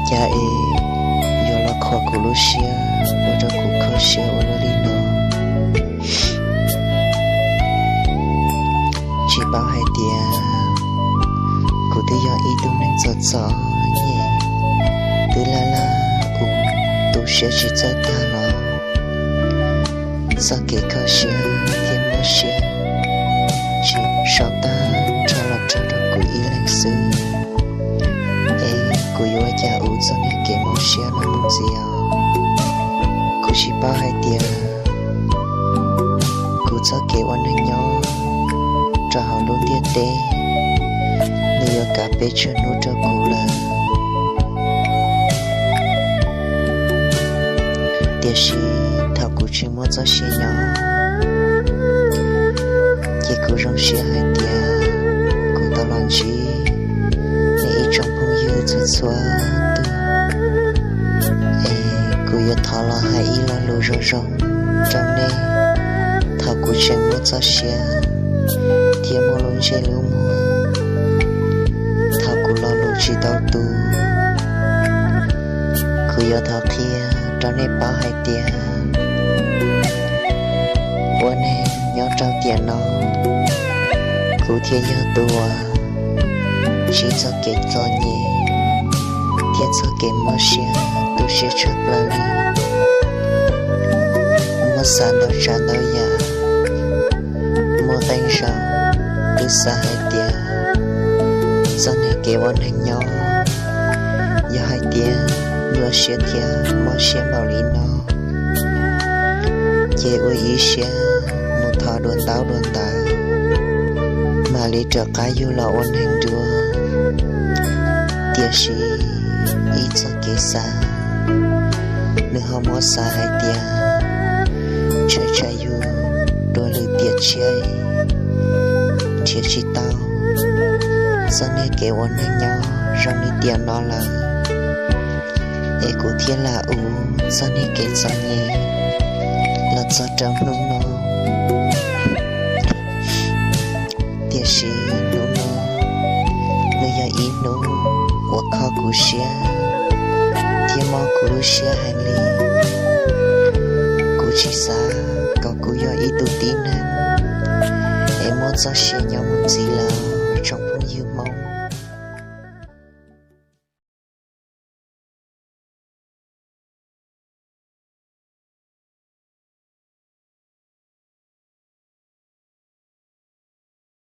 Cas es yuav los khuam kuv lub siab ua rau kuv kho siab ua luaj li no? Tsis paub hais tias kuv twb yog ib tug neeg txom txom nyem, twb laj laj ua, tu siab tsis txawj tag los txoj kev kho siab thiab mob siab tsis so tag nrho los raug rau kuv ib leeg xwb. Es kuv yuav ua cas ua txoj niag kev mob siab no mus ntxiv os? Kuv tsis paub hais tias kuv txoj kev ua neeg nyob rau hauv lub ntiaj teb, nws yuav kav peb tsawg hnub rau kuv lawm. Tiam sis thaum kuv tseem muaj txoj sia nyob, ces kuv zoo siab hais tias kuv tau los ntsib nej ib tsoom phooj ywg txhua txhua tus. Es kuv yuav thov los hais ib lo lus zoo zoo rau nej thaum kuv tseem muaj txoj sia thiab muaj lub ntsej lub muag. Thaum kuv lo lus tsis tau tus, kuv yuav thov qhia rau nej paub hais tias ua neeg nyob rau tiam no, kuv thiaj yog tus uas ntsib txoj kev txom nyem thiab txoj kev mob siab tu siab tshaj plaws li. Muab xav ntau tsav ntau yam, muaj qee zaus twb xav hais tias txoj niag kev ua neeg nyob, yog hais tias nyuaj siab thiab mob siab npaum li no, ces ua ib siab mus thov dua ntaub dua ntawv, mam li rov qab yug los ua neeg dua. Tiam sis ib txoj kev xav, nws ho muab xav hais tias ntshai tsam yus dua lwm tiam tshiab, nrhiav tsis tau txoj niag kev ua neeg nyob zoo li tiam no lawm, es kuv thiaj lam ua txoj niag kev txom nyem los txog rau hnub no. Tiam sis hnub no nws yog ib hnub uas kho kuv siab thiab mob kuv lub siab heev li. Kuv tsis xav kom kuv yog ib tug tib neeg es muaj txoj sia nyob mus ntxiv lawm.